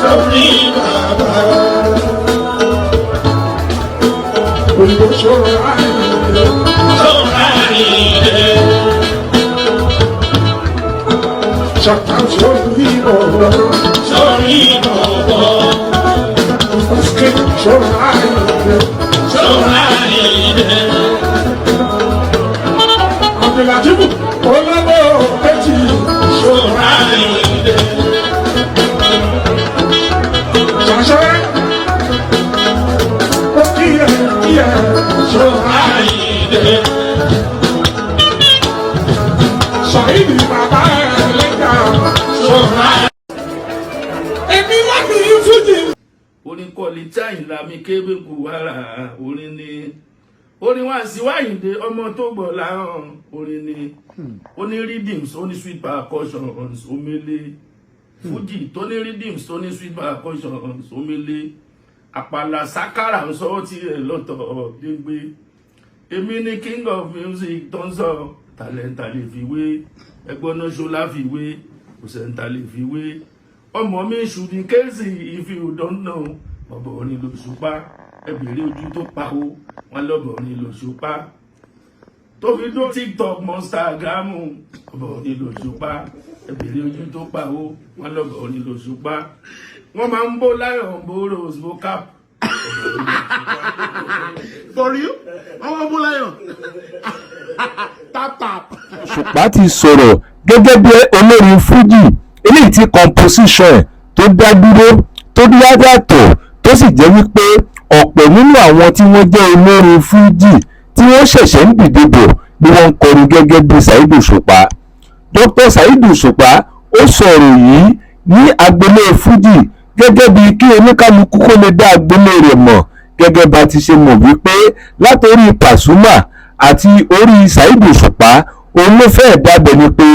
Sórí bàbá. Òyìnbó ṣòro àìlè. Ṣòro àìlè. Ṣàkà sórí ọ̀rọ̀. Sórí ọ̀rọ̀. Òkè ṣòro àìlè. Ṣòro àìlè. Abdulateef Olówó Pétì ṣòro àìlè. Ṣàṣẹ ó kí ẹ kí ẹ ṣòro àìlè. Ṣàìdì bàbá ẹ̀ lẹ́jà ṣòro àìlè. Èmi láti Fújì. Orin kọ́lé tí Àyìnlá mi kébé kù wàrà, orin ni. Orin wá sí wáyìndé ọmọ tó gbọ̀ láhàn, orin ni. Ó ní rhythms, ó ní sweet percussions, omele fújì tó ní rhythms, tó ní sweet percussions, omele àpàlà sákàrà ń sọ tiẹ̀ lọ́tọ̀ dégbé. Èmi ni king of music tó ń sọ tàlẹ́ǹtà lè fi wé ẹgbọ́n náà, ṣọlá fi wé kò lè fi wé ọmọ mi ṣùdí kéèsì. If you don't know, ọ̀bọ̀ orin lòṣùpá. Ẹ bèrè ojú tó pawó wọn lọ́bọ̀ orin lòṣùpá tó fi dó TikTok monstergram. Ọ̀bọ̀ orin lòṣùpá. Ẹ bèrè ojú tó pawó wọn lọ́bọ̀ orin lòṣùpá. Wọ́n máa ń bó lion, bó rose, bó cap. Ọ̀bọ̀ orin lòṣùpá. For real? Ọmọ Bọ́láyọ̀. Tap tap. Òṣùpá ti sọ̀rọ̀ gẹ́gẹ́ bí olórin fújì eléyìí tí composition ẹ̀ tó dá dúró, tó yàtọ̀, tó sì jẹ́ wípé ọ̀pọ̀ nínú àwọn tí wọ́n jẹ́ olórin fújì tí wọ́n ṣẹ̀ṣẹ̀ ń dìde bọ̀ ni wọ́n ń kọrin gẹ́gẹ́ bí Saheed Òṣùpá. Dr. Saheed Òṣùpá ó sọ̀rọ̀ yìí ní agboolé fújì gẹ́gẹ́ bí kí oníkálukú kó lè dá agboolé rẹ̀ mọ̀, gẹ́gẹ́ bá ti ṣe mọ̀ wípé látòrí Pasuma àti orí Saheed Òṣùpá, òun ló fẹ́ẹ̀ dábẹ́ ni pé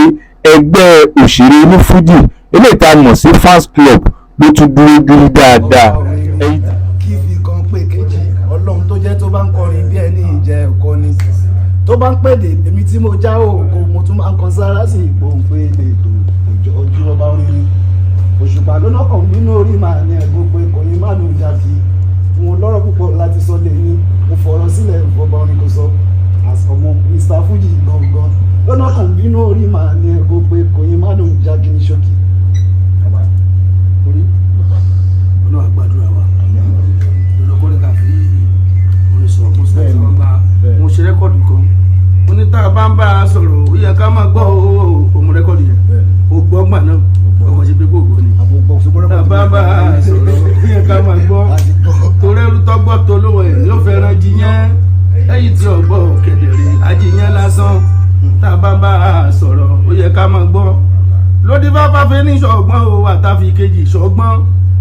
ẹgbẹ́ òṣèré onífújì eléyìí tá a mọ̀ sí fans club ló tún dúró dúró dáadáa. Kí fi kan pé kejì Ọlọ́run tó jẹ́ tó bá ń kọrin bí ẹni ìjẹ́ ẹ̀kọ́ ni tó bá ń pèdè. Èmi tí mo já ògo, mo tún máa ń kan sára sí ìpòǹpé lètò òjò ojú ọba orin Òṣùpá ló lọ́kàn nínú orí màá ní ẹ̀gbọ́n pé kò ní má ló ń jà kí mo lọ́rọ̀ púpọ̀ láti sọ lè ní mo fọ̀rọ̀ sílẹ̀ ìfọ̀bà orin kò sọ as ọmọ Mr Fuji gangan lọ́nà kan bínú orí màá ní ẹ̀gbọ́n pé kò ní má ló ń jà kí ní ṣókí. Orí Ọlọ́run àgbàdúrà wa lọ́dọ̀ ní ká fi orin sọ̀rọ̀. Mo sọ tí wọ́n bá mo ṣe record kan, mo ní tá a bá ń bá a sọ̀rọ̀, ó yẹ ká máa gbọ́ òun record yẹn. Ó gbọ́ gbà náà, ọkọ̀ ṣe pé kò gbọ́ ni. Tá a bá ń bá a sọ̀rọ̀, ó yẹ ká máa gbọ́, torí ẹrú tọ́gbọ́ tó lówó ẹ̀ ní ó fẹ́ràn jiyẹn ẹ̀yìn tí ọgbọ́ kedere ajíyẹn lásán. Tá a bá ń bá a sọ̀rọ̀, ó yẹ ká máa gbọ́. Lódì fáfáfẹ́ ní ṣọ̀gbọ́n o, àtàfi kejì ṣọ̀gbọ́n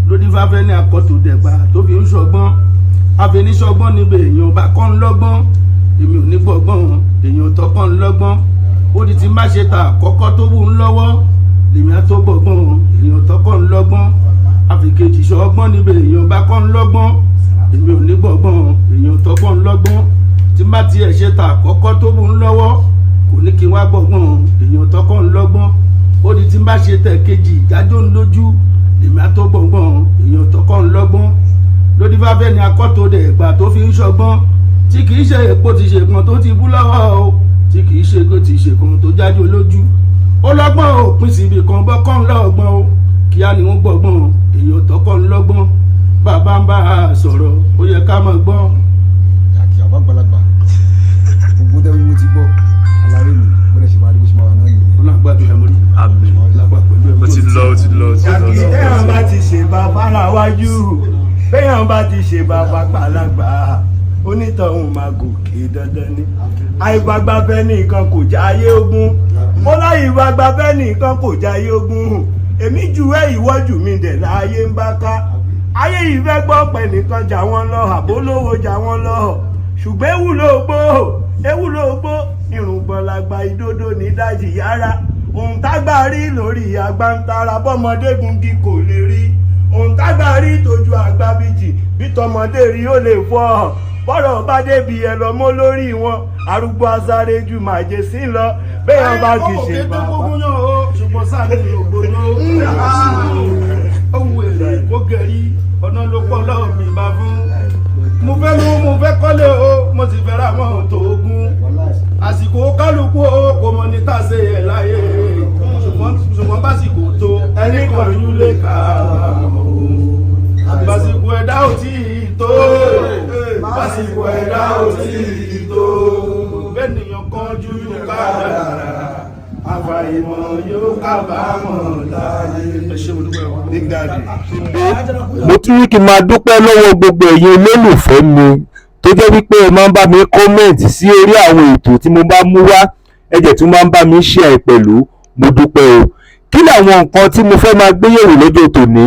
lódì fáfẹ́ ní akọ́tò dẹ̀gbà tó fi ń ṣọ̀gbọ́n àfẹniṣọgbọ́n níbẹ̀. Èèyàn bá kọ́ ń lọ́gbọ́n, èmi ò ní gbọ́gbọ́n èèyàn tó kọ́ ń lọ́gbọ́n. Ó di ti má ṣe ta àkọ́kọ́ tó wù ń lọ́wọ́ lèmi á tó gbọ́gbọ́n. Èèyàn tó kọ́ ń lọ́gbọ́n, àfikejì ṣọgbọ́n níbẹ̀. Èèyàn bá kọ́ ń lọ́gbọ́n, èmi ò ní gbọ́gbọ́n èèyàn tó kọ́ ń lọ́gbọ́n. Tí má tiẹ̀ ṣe ta àkọ́kọ́ tó wù ń lọ́wọ́, kò ní kí n wá gbọ́gbọ́n èèyàn tó kọ́ ń lọ́gbọ́n. Ó di tí má ṣe tẹ̀ kejì ìjájó ń lójú lèmi á tó gbọ́ngbọ́n èèyàn tó kọ́ ń lọ́gbọ́n. Lódì fáfẹ́ ni akọ́tò dẹ̀ gbà tó fi ń ṣọgbọ́n, tí kì í ṣe èpo ti ṣe kan tó ti bú lọ́wọ́ o, tí kì í ṣe kó ti ṣe kan tó jájú lójú. Ó lọ́gbọ́n ò pín síbi kan bọ́ kọ́ ń lọ́gbọ́n o, kíá ni wọ́n gbọ́gbọ́n èèyàn tó kọ́ ń lọ́gbọ́n. Bàbá ń bá a sọ̀rọ̀, ó yẹ ká máa gbọ́. Àti àwọn àgbàlagbà gbogbo tẹ́wọ́ mo ti gbọ́ aláré mi, bó dẹ̀ ṣe máa rí, bó ṣe máa wà náà nìyẹn. Ọlọ́run àgbàdo ẹ̀ mọ́rí lágbà pẹ̀lú ẹ̀. Ó ti lọ, ó ti lọ, ó ti lọ. Téèyàn bá ti ṣe bàbá láwájú, béèyàn bá ti ṣe bàbá gbàlagbà, onítọ̀hún máa gòkè dandan ni. Àìgbàgbàfẹ́ nìkan kò jáyé ogún. Ó láyìí gbàgbàfẹ́ nìkan kò jáyé ogún. Èmi ju ẹ, ìwọ jù mí dẹ̀ láyé ń bá ká. Ayé yìí fẹ́ gbọ́ pẹ̀ nìkan jà wọ́n lọ, àbólówó jà wọ́n lọ, ṣùgbọ́n ewu ló gbó, ewu ló gbó. Irùngbọ̀n làgbà, ìdodo ní dájì yára. Ohun tágbà rí lórí àgbà ń tara bọ́mọdé gungi kò lè rí. Ohun tágbà rí tójú àgbà bíjì bí tọmọdé rí ó lè fọ́. Bọ́rọ̀ bá débi ẹ lọ mọ́ lórí wọn, arúgbó asáré ju màjèsí lọ. Bẹ́ẹ̀ bá ti ṣe bàbá. Bàbá. Yàn ó ṣùgbọ́n. Ọ̀pọ̀ sáà ní ògbóná. Ohun èlò kó gẹ̀rí ọ̀nà ló pọ̀ lọ́wọ́ mi bá fún. Mo fẹ́ lówó, mo fẹ́ kọ́lé o, mo sì fẹ́ ra mọ́tò ogun. Àsìkò kálukú o kò mọ ní tá a ṣe ẹ̀ láyé. Ṣùgbọ́n básìkò tó ẹnì kan yún lè kà á mọ̀ o. Básìkò ẹ̀dá ò tí ì tó. Básìkò ẹ̀dá ò tí ì tó. Bẹ́ẹ̀nìyàn kan ju yóò ká dára. Àfàìmọ̀ yóò kábàámọ̀ láyé. Ẹ ṣé, mo dúpẹ́ o. Big Daddy. Mo tún ní kí n máa dúpẹ́ lọ́wọ́ gbogbo ẹ̀yin olólùfẹ́ mi tó jẹ́ wípé ẹ máa ń bá mi comment sí orí àwọn ètò tí mo bá mú wá, ẹ jẹ̀ tún máa ń bá mi share pẹ̀lú. Mo dúpẹ́ o. Kí làwọn nǹkan tí mo fẹ́ máa gbé yẹ̀wò lọ́jọ́ tòní?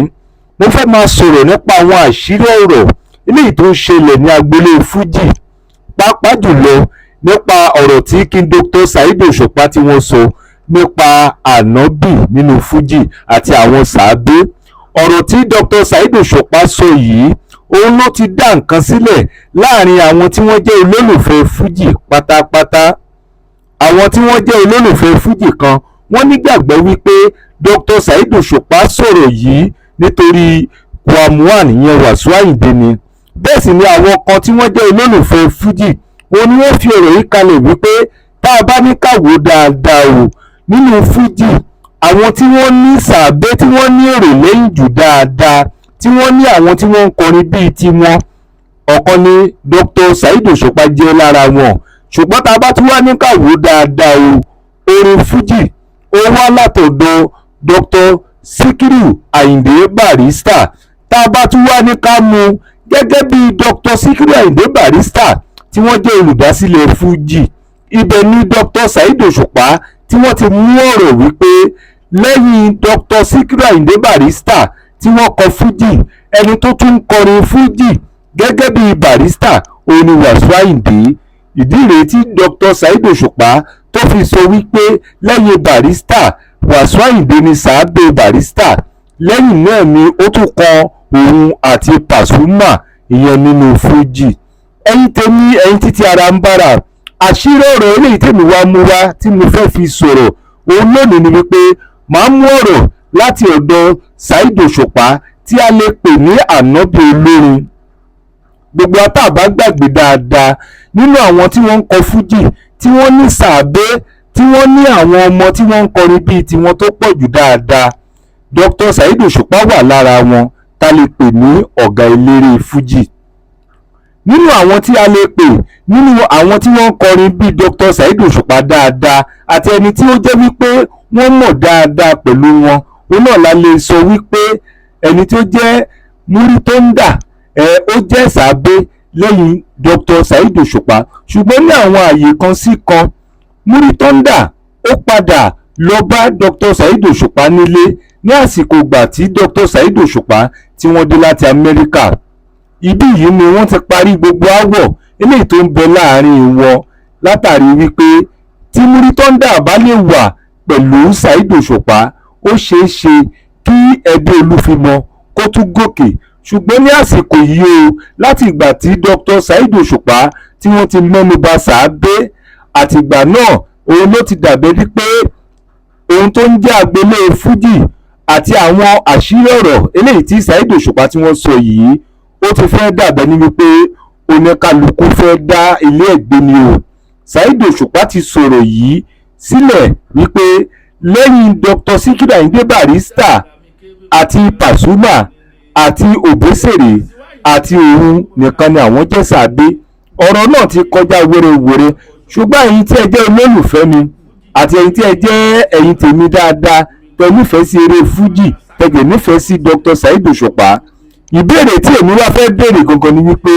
Mo fẹ́ máa sọ̀rọ̀ nípa àwọn àṣírí ọ̀rọ̀ eléyìí tó ń ṣẹlẹ̀ ní agboolé fújì, pàápàá jùlọ nípa ọ̀rọ̀ tí King Dr. Saheed Òṣùpá tí wọ́n sọ nípa ànábì nínú fújì àti àwọn sàábé. Ọ̀rọ̀ tí Dr. Saheed Òṣùpá sọ yìí, òun ló ti dá nǹkan sílẹ̀ láàrin àwọn tí wọ́n jẹ́ olólùfẹ́ fújì pátápátá. Àwọn tí wọ́n jẹ́ olólùfẹ́ fújì kan, wọ́n nígbàgbọ́ wípé Dr. Saheed Òṣùpá sọ̀rọ̀ yìí nítorí Kwam1, ìyẹn Wàsíù Àyìndé ni. Bẹ́ẹ̀ sì ni àwọn kan tí wọ́n jẹ́ olólùfẹ́ fújì, òun ni wọ́n fi ọ̀rọ̀ yìí kalẹ̀ wípé tá a bá ní ká wò dáadáa o, nínú fújì, àwọn tí wọ́n ní sàbẹ́, tí wọ́n ní èrò lẹ́yìn jù dáadáa, tí wọ́n ní àwọn tí wọ́n ń kọrin bíi tiwọn, ọ̀kan ni Dr. Saheed Òṣùpá jẹ́ lára wọn. Ṣùgbọ́n tá a bá tún wá ní ká wò dáadáa o, orin fújì ó wá látọ̀dọ̀ Dr. Sikiru Ayinde Barrister. Tá a bá tún wá ní ká mú gẹ́gẹ́ bí Dr. Sikiru Ayinde Barrister tí wọ́n jẹ́ olùdásílẹ̀ fújì, ibẹ̀ ni Dr. Saheed Òṣùpá tí wọ́n ti mú ọ̀rọ̀ wípé lẹ́yìn Dr. Sikiru Ayinde Barrister tí wọ́n kọ fújì, ẹni tó tún ń kọrin fújì gẹ́gẹ́ bí Barrister òun ni Wàsíù Àyìndé. Ìdí rèé tí Dr. Saheed Òṣùpá tó fi sọ wípé lẹ́yìn Barrister, Wàsíù Àyìndé ni sàábé Barrister, lẹ́yìn náà ni ó tún kọ òun àti Pasuma, ìyẹn nínú fújì. Ẹ̀yin tèmi, ẹ̀yin títí ara ń bára, àṣírí ọ̀rọ̀ eléyìí tèmi wá mú wá tí mo fẹ́ fi sọ̀rọ̀ òun lónìí ni wípé màá mú ọ̀rọ̀ láti ọ̀dọ̀ Saheed Òṣùpá tí a lè pè ní ànábì olórin. Gbogbo àtàbá gbàgbé dáadáa, nínú àwọn tí wọ́n ń kọ fújì, tí wọ́n ní sàábé, tí wọ́n ní àwọn ọmọ tí wọ́n ń kọrin bíi tiwọn tó pọ̀ jù dáadáa, Dr. Saheed Òṣùpá wà lára wọn tá lè pè ní ọ̀gá eléré fújì. Nínú àwọn tí a lè pè nínú àwọn tí wọ́n ń kọrin bíi Dr. Saheed Òṣùpá dáadáa àti ẹni tí ó jẹ́ wípé wọ́n mọ̀ dáadáa pẹ̀lú wọn, òun náà la lè sọ wípé ẹni tí ó jẹ́ múrí tó ń dà ẹ, ó jẹ́ sàábé lẹ́yìn Dr. Saheed Òṣùpá. Ṣùgbọ́n ní àwọn àyè kan sí kan, múrí tó ń dà ó padà lọ bá Dr. Saheed Òṣùpá nílé ní àsìkò ìgbà tí Dr. Saheed Òṣùpá tí wọ́n dé láti Amẹ́ríkà. Ibí yìí ni wọ́n ti parí gbogbo aáwọ̀ eléyìí tó ń bẹ láàrin wọn, látàrí wípé tí múrí tó ń dà bá lè wà pẹ̀lú Saheed Òṣùpá, ó ṣeé ṣe kí ẹbí Olúfimọ kó tún gòkè. Ṣùgbọ́n ní àsìkò yìí o, láti ìgbà tí Dr. Saheed Òṣùpá tí wọ́n ti mẹ́nu bà sàábé, àtìgbà náà òun ló ti dàbẹ́ wípé ohun tó ń jẹ́ agboolé fújì àti àwọn àṣírí ọ̀rọ̀ eléyìí tí Saheed Òṣùpá tí wọ́n sọ yìí, ó ti fẹ́ dàbẹ́ ní wípé oníkálukú fẹ́ dá ilé ẹ̀gbẹ́ ni o. Saheed Òṣùpá ti sọ̀rọ̀ yìí sílẹ̀ wípé lẹ́yìn Dr. Sikiru Ayinde Barrister àti Pasuma àti Obesere àti òun nìkan ni àwọn jẹ́ sàábé. Ọ̀rọ̀ náà ti kọjá wérewère. Ṣùgbọ́n ẹ̀yin tí ẹ jẹ́ olólùfẹ́ mi àti ẹ̀yin tí ẹ jẹ́ ẹ̀yin tèmi dáadáa, tẹ nífẹ̀ẹ́ sí eré fújì, tẹ̀gẹ̀ nífẹ̀ẹ́ sí Dr. Saheed Òṣùpá, ìbéèrè tí èmi wá fẹ́ béèrè gangan ni wípé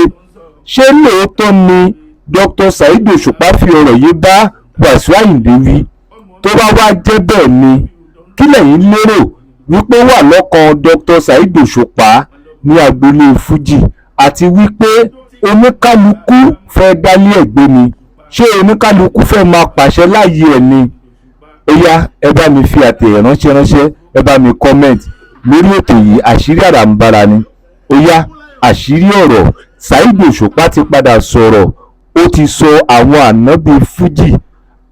ṣé lóòótọ́ ni Dr. Saheed Òṣùpá fi ọ̀rọ̀ yìí bá Wàsíù Àyìndé wí? Tó bá wá jẹ́ bẹ́ẹ̀ ni, kí lẹ̀yin lérò wípé ó wà lọ́kàn Dr. Saheed Òṣùpá ní agboolé fújì, àti wípé oníkálukú fẹ́ dálé ẹ̀gbẹ́ ni? Ṣé oníkálukú fẹ́ máa pàṣẹ láàyè ẹ̀ ni? Ó yá, ẹ bá mi fi àtẹ̀ránṣẹ́ ránṣẹ́, ẹ bá mi comment lórí ètò yìí. Àṣírí àràǹbarà ni. Ó yá, àṣírí ọ̀rọ̀, Saheed Òṣùpá ti padà sọ̀rọ̀. Ó ti sọ àwọn ànábì fújì,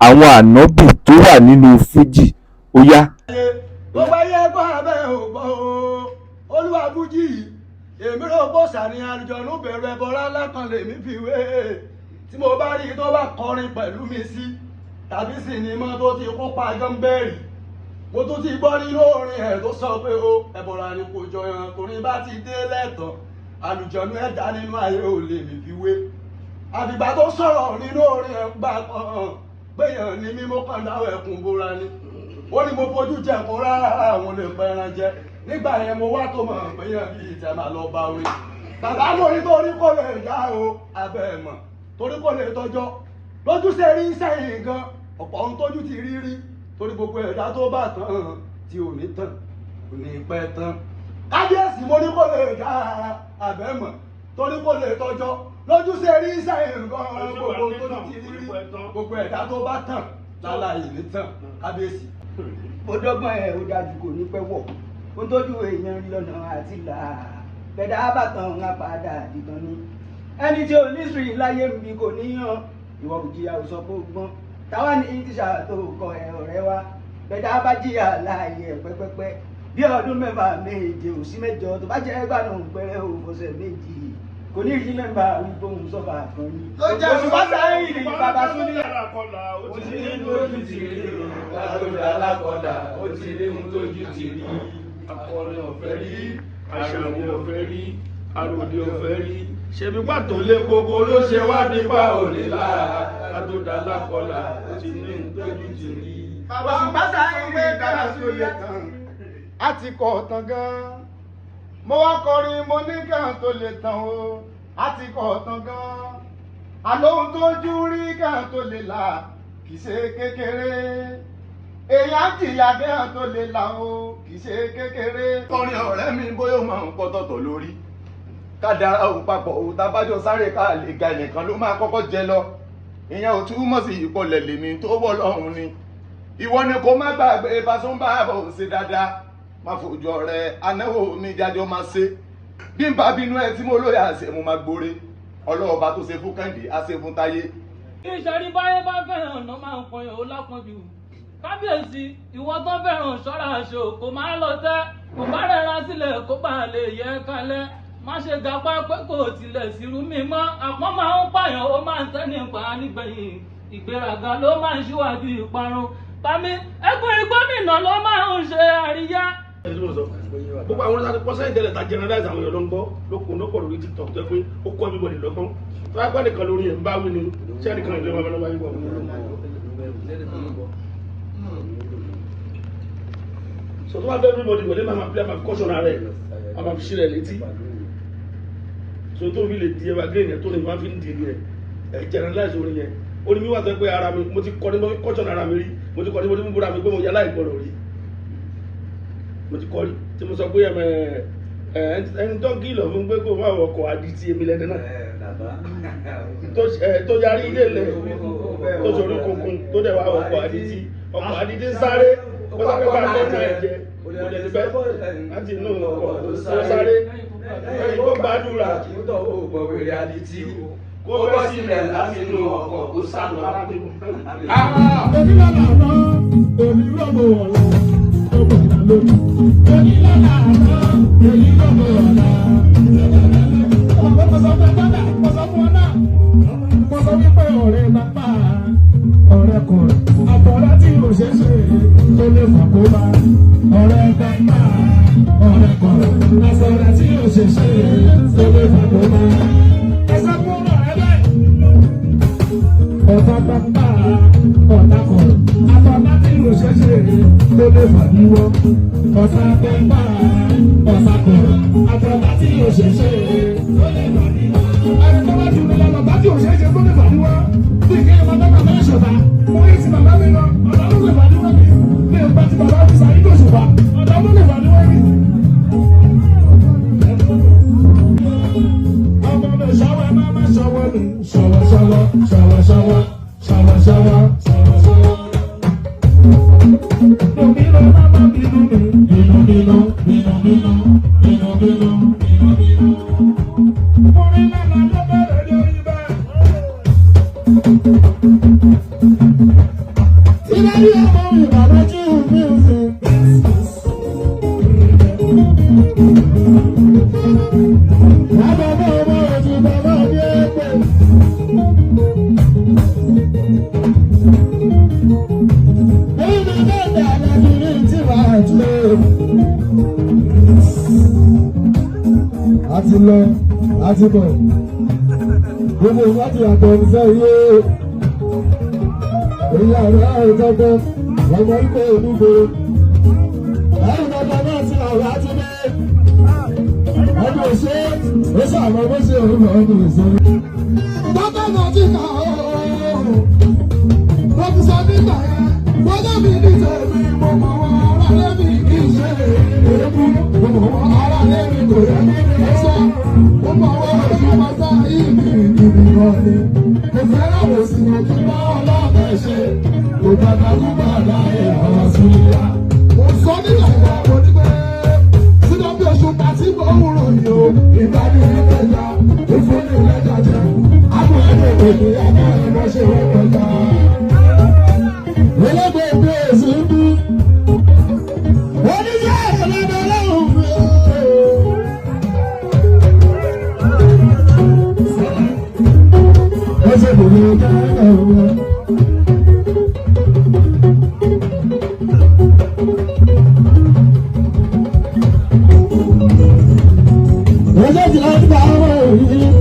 àwọn ànábì tó wà nínú fújì. Ó yá. Gbogbo ayé ẹgbọ́n abẹ́ ò gbọ́ o, Olúwa Fújì, èmi rò bó sàní àlùjọ̀nú bẹ̀rù ẹbọra lákan lèmi fi wé. Tí mo bá rí i tó bá kọrin pẹ̀lú mi sí tàbí sinimá tó ti kópa gánbẹ́rì, mo tún ti gbọ́ nínú orin ẹ̀ tó sọ pé o ẹbọra ni kò jọyàn, torí bá ti dé lẹ́tàn àlùjọ̀nú ẹ̀dá nínú ayé ò lè mi fi wé. Àfìgbà tó sọ̀rọ̀ nínú orin ẹ̀ gbà kan péyàn ní mímú kan dáwọ̀ ẹ̀kún bóra ni, ó ní mo fojú jẹ kó rárá àwọn lè pẹran jẹ. Nígbà yẹn mo wá tó mọ̀ péyàn bíi ìtẹ̀ máa lọ bá orin bàbá lórí, torí kò lè dá o abẹ́ ẹ̀ mọ̀, torí kò lè tọjọ́ lójúṣe rí sẹ́yìn gan ọ̀pọ̀ ohun tójú ti rí rí, torí gbogbo ẹ̀dá tó bá tán tí ò ní tán kò ní pẹ́ tán. Kábíyèsí, mo ní kò lè dá abẹ́ mọ̀, torí kò lè tọjọ́ lójúṣe rí sẹ́yìn gan gbogbo ohun tójú ti rí rí, gbogbo ẹ̀dá tó bá tán láláì ní tán. Kábíyèsí. Ó dọ́gbọ́n ẹ̀, ó dájú kò ní pẹ́ wọ̀. Ó ń tójú èèyàn rí lọ́nà àti là bẹ̀dá bàtàn ń padà dìtàn ni. Ẹni tí ò ní sùn láyé ń bi kò níyàn, ìwọ kò jìyà, ò sọ pé ó gbọ́n. Táwa ní tíṣà tó kọ ẹ ọ̀rẹ́ wa, bẹ̀dá bá jìyà láàyè ẹ̀ pẹ́pẹ́pẹ́ bí ọdún 6, 7 ò sí 8, tó bá jẹ́ gbàdùn pẹ́rẹ́ ò fọṣẹ̀ 2, kò ní rí mẹ́mbà wípé òun sọ́fà kan ní. Òṣùpá sáyìn ní bàbá súnlẹ̀. Ó ti rí tójú ti rí, látọ̀dọ̀ alákọ̀ọ́dà, ó ti rí ohun tójú ti rí. Akọrin ọ̀fẹ́ rí, aṣàwọ̀ ọ̀fẹ́ rí, aròdì ọ̀fẹ́ rí. Ṣebí pàtó lé koko ló ṣe wá nípa òní lára, látọ̀dọ̀ alákọ̀ọ́dà, ó ti ní ohun tójú ti rí. Bàbá sọ pé kára sí olè tán, a ti kọ̀ ọ̀tàn gan. Mo wá kọrin, mo ní kàn tó lè tán o, a ti kọ̀ ọ̀tàn gan. Àlóhun tójú rí kàn tó lè là kì í ṣe kékeré. Èèyàn jìyà kàn tó lè là o, kì í ṣe kékeré. Kọrin ọ̀rẹ́ mi, bóyá ó máa ń pọ́ tọ̀tọ̀ lórí ká dára òun papọ̀ òun tábàjọ sáré ká lè ga, ẹnìkan ló máa kọ́kọ́ jẹ lọ. Ìyẹn ò túmọ̀ sí ìkọlẹ̀ lèmi tó wọ́ lọ́hùn ni. Ìwọ ni kò má gbàgbé Pasuma bò ṣe dáadáa, má fojú ọ̀rẹ́ anáwó mi jájọ́ máa ṣe. Bí n bá bínú ẹ tí mo lóye àṣẹ, mo máa gbóre. Ọlọ́ọ̀bá tó ṣe fún Kẹ́hìndé á ṣe fún Táyé. Ìṣẹ̀rí báyé bá fẹ́ràn ọ̀nà máa ń pọnyàn ó lápọ̀jù. Kábíyèsí, ìwọ tó fẹ́ràn ṣọ́ra ṣò kò máa lọ tẹ́, kò bá rẹra sílẹ̀ kó bá lè yẹ kalẹ̀. Má ṣe gapá pé kò tilẹ̀ sírú mi mọ́. Àpọ́n máa ń pààyàn, ó máa ń tẹ́ nípa nígbẹ̀yìn. Ìgbéraga ló máa ń ṣíwájú ìparun. Bámi, ẹkùn ìgbómìnà ló máa ń ṣe àríyá. Gbogbo àwọn ọ̀sán pọ́sẹ́ ìtẹ̀lẹ̀ ta generalize, àwọn èèyàn ló ń gbọ́ lóko lóko lórí TikTok tó yẹ pé ó kọ́ everybody lọ́gbọ́n. Tó yẹ pé nìkan lórí ẹ̀ ń bá wí ni, ṣé nìkan ìlú ọmọ ọmọ yìí wọ̀. So tó bá fẹ́ everybody wọlé, máa máa play, máa fi caution ara ẹ̀, máa máa fi ṣí rẹ̀ létí. So tó fi lè di evergreen yẹn tó ní máa fi ń di yẹn ẹ̀ generalize orin yẹn. Orin mi wà tó yẹ pé ara mi mo ti kọ́ ní mo fi caution ara mi rí, mo ti kọ́ ní mo ti mú búra mi pé mo yẹ aláìgbọràn rí, mo ti kọ́ rí tí mo sọ pé ẹ ẹni tó kìlọ̀ fún pé kó má wọkọ̀ adití, èmi lẹ́ni náà tó yarí ilé lẹ̀ tó sọ̀rọ̀ kunkun tó dẹ̀ wá wọkọ̀ adití. Ọkọ̀ adití ń sáré, ó sáré bá lọ́nà ẹ̀jẹ̀, kò dẹ̀ ní bẹ́ẹ̀ láti inú ọkọ̀ tó sáré ẹni tó gbàdúrà Kó bọ́ sílẹ̀ láti inú ọkọ̀ kó sá lọ. Èmi lọ́la àná, èmi lọ́mọ ọ̀la, ọmọ ìlà lórí. Èmi lọ́la àná, èmi lọ́mọ ọ̀la. Ọ̀pọ̀ mo sọ fún ẹ tọ́lá, mo sọ fún ọ náà. Mo sọ wípé ọ̀rẹ́ bàbá, ọ̀rẹ́ kọ̀rọ̀. Àbọ̀rẹ́ tí ò ṣe é ṣe tó lè fàkóbá. Ọ̀rẹ́ bàbá, ọ̀rẹ́ kọ̀rọ̀. Àsọ̀rẹ́ tí ò ṣe é ṣe tó lè fàkóbá. Ẹ sọ fún ọ̀rẹ́ bẹ́ẹ̀, ọ̀tá pápá, ọ̀tá kọ̀rọ̀, àtọ̀tá tí ò ṣe ṣe ló lè fà níwọ́. Ọ̀tá pápá, ọ̀tá kọ̀rọ̀, àtọ̀tá tí ò ṣe ṣe ló lè fà níwọ́. Ẹni tó bá jù mí lọ, lọ̀tá tí ò ṣe ṣe ló lè fà níwọ́. Bí kéèyàn máa bá bàbá ṣọ̀tá, mo ní ti bàbá mi lọ, ọ̀tá ló lè fà níwọ́ mi. Bí n bá ti bàbá mi sàyí tó ṣùpá, ọ̀tá ló lè fà níwọ́ mi. Ọmọ mi ṣọwọ́, ẹ má má ṣọwọ́ mi, ṣọwọ́ ṣọwọ́ ṣọwọ́ ṣọwọ́ ṣọwọ́ ṣọwọ́ ṣọwọ́ ṣọwọ́. Bínú má má bínú mi, bínú bínú bínú bínú bínú bínú bínú bínú. Orin lọ́la ló bẹ̀rẹ̀ lórí bẹ́ẹ̀. Ìdájí ọmọ mi bàbá jí mi ń sìn. Bàbá bàbá òjì bàbá mi ẹgbẹ́. Èyí ni bẹ́ẹ̀ alábìrin tí wàá tó. A ti lọ, a ti bọ̀. Gbogbo ìwádìí àtọ̀ ìfẹ́ yé. Èyí àrùn àrùn tọ́gbọ́n, ọmọ ikọ̀ òdúgbò. Ẹ̀rù bàbá náà ti àrùn àti dé. Ọdún òṣè, ó sàmọ́ bó ṣe òun lọ ọdún òṣè. Bàbá náà ti kà ó. Mo ti sọ nígbà yẹn, bọ́dọ̀ mi ní tèmi, mo mọ̀ wọn ará lẹ́mi kì í ṣe èébú. Mo mọ̀ wọn ará lẹ́mi kò yẹ kí ni sọ. Mo mọ̀ wọn ojú wa sá ìbí ìbí kan ni. Kò fẹ́ràn kò sì mọ̀ kí bá ọlọ́ọ̀bẹ ṣe. Kò bàbá kú bàbá ẹ̀ ọ̀rọ̀ sí i. Mo sọ nígbà yẹn, mo ní pé sínú bí oṣù pàtí mo ń ròyìn o. Ìbáni ìgbẹ́jà, ìfúnni ìlẹ́jà jẹ. Àbúrò ẹ̀rọ ìgbẹ́ ẹ̀rọ ṣe wọ́n pẹ̀lú. Olóògbé èsì ń bí. Oníṣẹ́ ìlànà ọlọ́run mi. Ó ṣe kò ní ọjọ́ ẹ̀rọ. Ọjọ́ ìjìnlẹ̀ nípa ọmọ òyìn.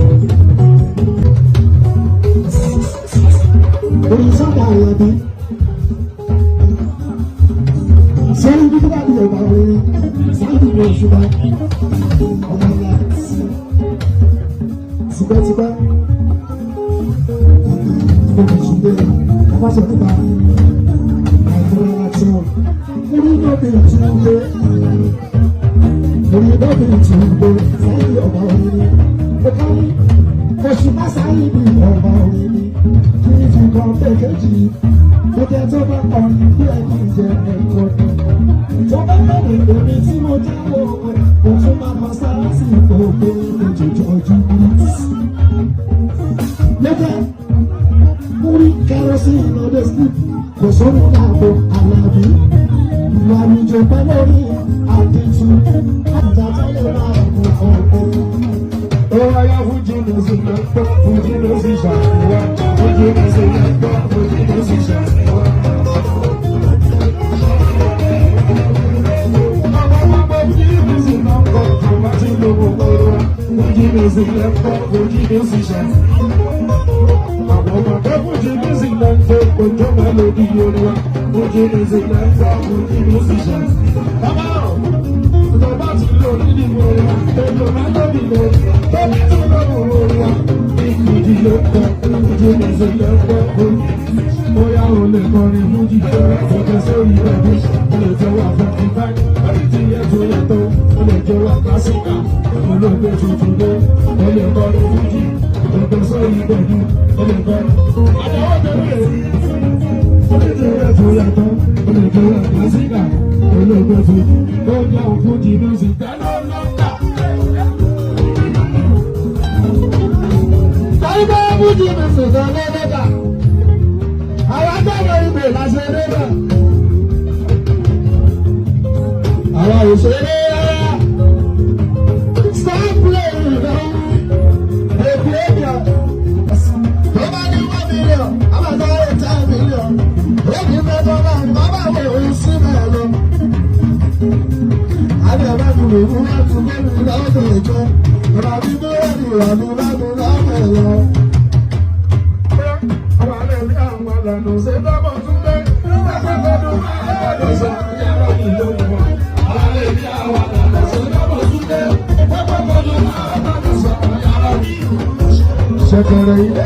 Olùsọ́kà àyàbí. Sọ́rí bí bá ti lè bá wọlé, sáàdì ní òṣùpá, ọmọ ńlá, tipẹ́tipẹ́, ọmọ ìṣúgbẹ́, ọba sọ nípa àìkúrẹ́ láti ọ̀. Orí náà bí ìtúndé, orí náà bí ìtúndé, sáàdì ọba orin ni, ó kárí, òṣùpá sáàdì bí ọba orin ni, kí ni fi kan pé kejì, ó jẹ́ tó bá kọrin bí ẹni jẹ ẹ̀kọ́ tó bá bẹ̀rẹ̀ èmi tí mo jẹ́ òwe mo tún máa kọ sára sí òkè ojoojúmọ́. Lẹ́jẹ̀ múrí kẹrọsí lọ́dẹ sleep kò sóhun láàbò àlàbí. Ìlú àlùjọ pẹ́ lórí àdìtú àjàtẹ́lẹ̀ máa mú ọ̀pọ̀. Ó wáyá Fújì music ló ń gbọ́, Fújì music ṣàníwá. Fújì music ló ń gbọ́, Fújì music ṣàníwá. Àwọn ọmọ Fújì music ló ń kọ́, kò má ti lo gbogbo wa. Fújì music ló ń gbọ́, Fújì music ṣàníwá. Àwọn ọmọ Fújì music ló ń gbọ́, ojú mélòdì orí wa. Fújì music ló ń gbọ́, Fújì music ṣàníwá. Bàbá ò, tó bá ti lò nínú ìwé wa, èlò máa tóbi lò. Tó bá ti lò nínú ìwé wa, ìkùjì ló ń kọ́, Fújì music ló ń gbọ́, Fújì. Bóyá o lè kọrin Fújì, ọjọ́ sórí ẹbí, o lè jẹ́ wà 45, lórí ti yẹ tó yẹ tó, o lè jẹ́ wà kásíkà, olóògbé tuntun dé, o lè kọrin Fújì, ọjọ́ sórí ẹbí, o lè kọrin. Àdáwọ̀ tẹ̀lé o lè jẹ́ yẹ tó yẹ tó, o lè jẹ́ wà kásíkà, olóògbé tuntun, ó jẹ́ Fújì music tẹ́lẹ̀ lọ́kà. Sáyidé Fújì mi sọ̀tọ̀ lọ́dọ̀dà. Àwọn agbára ibè la ṣe débẹ̀. Àwọn òṣèré rárá. Stop playing now. They play their. Tó bá ní 1 million, a máa sáré 10 million. Èmi fẹ́ tó bá ń bá bá wò ó sí bẹ́ẹ̀ lọ. Àbẹ̀ bá mi wò ó wá tún bá mi lọ́dọ̀ ìjọ. Ràbí búrẹ́dì ràbí bá mi lọ́dọ̀ lọ. Ṣẹ̀kẹ̀rẹ̀ ilé